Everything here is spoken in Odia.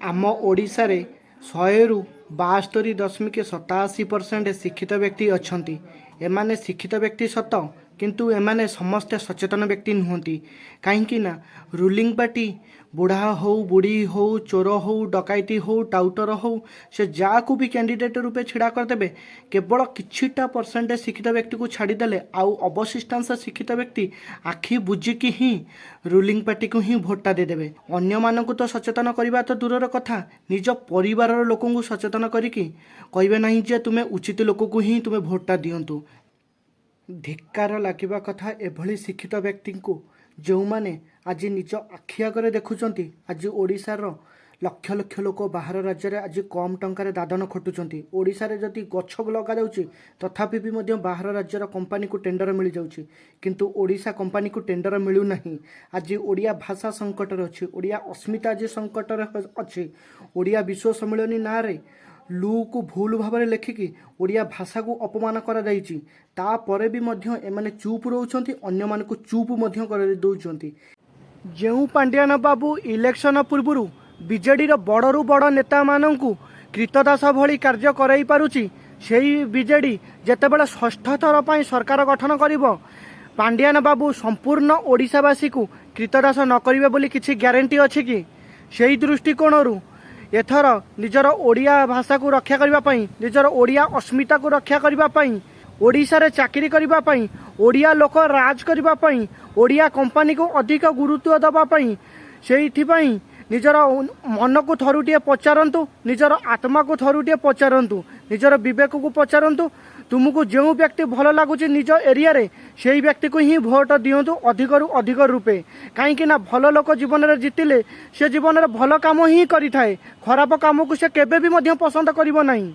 ଆମ ଓଡ଼ିଶାରେ 100ରୁ 72.87% ଶିକ୍ଷିତ ବ୍ୟକ୍ତି ଅଛନ୍ତି। ଏମାନେ ଶିକ୍ଷିତ ବ୍ୟକ୍ତି ସତ, କିନ୍ତୁ ଏମାନେ ସମସ୍ତେ ସଚେତନ ବ୍ୟକ୍ତି ନୁହନ୍ତି। କାହିଁକି ନା ରୁଲିଂ ପାର୍ଟି ବୁଢ଼ା ହଉ, ବୁଢ଼ୀ ହଉ, ଚୋର ହଉ, ଡକାୟତି ହଉ, ଟାଉଟର ହଉ, ସେ ଯାହାକୁ ବି କ୍ୟାଣ୍ଡିଡେଟ୍ ରୂପେ ଛିଡ଼ା କରିଦେବେ, କେବଳ କିଛିଟା ପରସେଣ୍ଟ ଶିକ୍ଷିତ ବ୍ୟକ୍ତିକୁ ଛାଡ଼ିଦେଲେ ଆଉ ଅବଶିଷ୍ଟାଂଶ ଶିକ୍ଷିତ ବ୍ୟକ୍ତି ଆଖି ବୁଜିକି ହିଁ ରୁଲିଂ ପାର୍ଟିକୁ ହିଁ ଭୋଟଟା ଦେଇଦେବେ। ଅନ୍ୟମାନଙ୍କୁ ତ ସଚେତନ କରିବା ତ ଦୂରର କଥା, ନିଜ ପରିବାରର ଲୋକଙ୍କୁ ସଚେତନ କରିକି କହିବେ ନାହିଁ ଯେ ତୁମେ ଉଚିତ ଲୋକକୁ ହିଁ ତୁମେ ଭୋଟଟା ଦିଅନ୍ତୁ। ଧିକ୍କାର ଲାଗିବା କଥା ଏଭଳି ଶିକ୍ଷିତ ବ୍ୟକ୍ତିଙ୍କୁ, ଯେଉଁମାନେ ଆଜି ନିଜ ଆଖି ଆଗରେ ଦେଖୁଛନ୍ତି, ଆଜି ଓଡ଼ିଶାର ଲକ୍ଷ ଲକ୍ଷ ଲୋକ ବାହାର ରାଜ୍ୟରେ ଆଜି କମ୍ ଟଙ୍କାରେ ଦାଦନ ଖଟୁଛନ୍ତି। ଓଡ଼ିଶାରେ ଯଦି ଗଛ ଲଗାଯାଉଛି, ତଥାପି ବି ମଧ୍ୟ ବାହାର ରାଜ୍ୟର କମ୍ପାନୀକୁ ଟେଣ୍ଡର ମିଳିଯାଉଛି, କିନ୍ତୁ ଓଡ଼ିଶା କମ୍ପାନୀକୁ ଟେଣ୍ଡର ମିଳୁନାହିଁ। ଆଜି ଓଡ଼ିଆ ଭାଷା ସଙ୍କଟରେ ଅଛି, ଓଡ଼ିଆ ଅସ୍ମିତା ଆଜି ସଙ୍କଟରେ ଅଛି। ଓଡ଼ିଆ ବିଶ୍ୱ ସମ୍ମିଳନୀ ନାଁରେ ଲୁକୁ ଭୁଲ ଭାବରେ ଲେଖିକି ଓଡ଼ିଆ ଭାଷାକୁ ଅପମାନ କରାଯାଇଛି। ତାପରେ ବି ମଧ୍ୟ ଏମାନେ ଚୁପ୍ ରହୁଛନ୍ତି, ଅନ୍ୟମାନଙ୍କୁ ଚୁପ୍ ମଧ୍ୟ କରାଇ ଦେଉଛନ୍ତି। ଯେଉଁ ପାଣ୍ଡିଆନ ବାବୁ ଇଲେକ୍ସନ ପୂର୍ବରୁ ବିଜେଡ଼ିର ବଡ଼ରୁ ବଡ଼ ନେତାମାନଙ୍କୁ କ୍ରୀତଦାସ ଭଳି କାର୍ଯ୍ୟ କରାଇ ପାରୁଛି, ସେଇ ବିଜେଡ଼ି ଯେତେବେଳେ ଷଷ୍ଠ ଥର ପାଇଁ ସରକାର ଗଠନ କରିବ, ପାଣ୍ଡିଆନ ବାବୁ ସମ୍ପୂର୍ଣ୍ଣ ଓଡ଼ିଶାବାସୀକୁ କ୍ରୀତଦାସ ନ କରିବେ ବୋଲି କିଛି ଗ୍ୟାରେଣ୍ଟି ଅଛି କି? ସେଇ ଦୃଷ୍ଟିକୋଣରୁ ଏଥର ନିଜର ଓଡ଼ିଆ ଭାଷାକୁ ରକ୍ଷା କରିବା ପାଇଁ, ନିଜର ଓଡ଼ିଆ ଅସ୍ମିତାକୁ ରକ୍ଷା କରିବା ପାଇଁ, ଓଡ଼ିଶାରେ ଚାକିରି କରିବା ପାଇଁ, ଓଡ଼ିଆ ଲୋକ ରାଜ କରିବା ପାଇଁ, ଓଡ଼ିଆ କମ୍ପାନୀକୁ ଅଧିକ ଗୁରୁତ୍ୱ ଦେବା ପାଇଁ, ସେଇଥିପାଇଁ ନିଜର ମନକୁ ଥରୁଟିଏ ପଚାରନ୍ତୁ, ନିଜର ଆତ୍ମାକୁ ଥରୁଟିଏ ପଚାରନ୍ତୁ, ନିଜର ବିବେକକୁ ପଚାରନ୍ତୁ। ତୁମକୁ ଯେଉଁ ବ୍ୟକ୍ତି ଭଲ ଲାଗୁଛି ନିଜ ଏରିଆରେ, ସେଇ ବ୍ୟକ୍ତିକୁ ହିଁ ଭୋଟ ଦିଅନ୍ତୁ ଅଧିକରୁ ଅଧିକ ରୂପେ। କାହିଁକି ନା ଭଲ ଲୋକ ଜୀବନରେ ଜିତିଲେ ସେ ଜୀବନରେ ଭଲ କାମ ହିଁ କରିଥାଏ, ଖରାପ କାମକୁ ସେ କେବେ ବି ମଧ୍ୟ ପସନ୍ଦ କରିବ ନାହିଁ।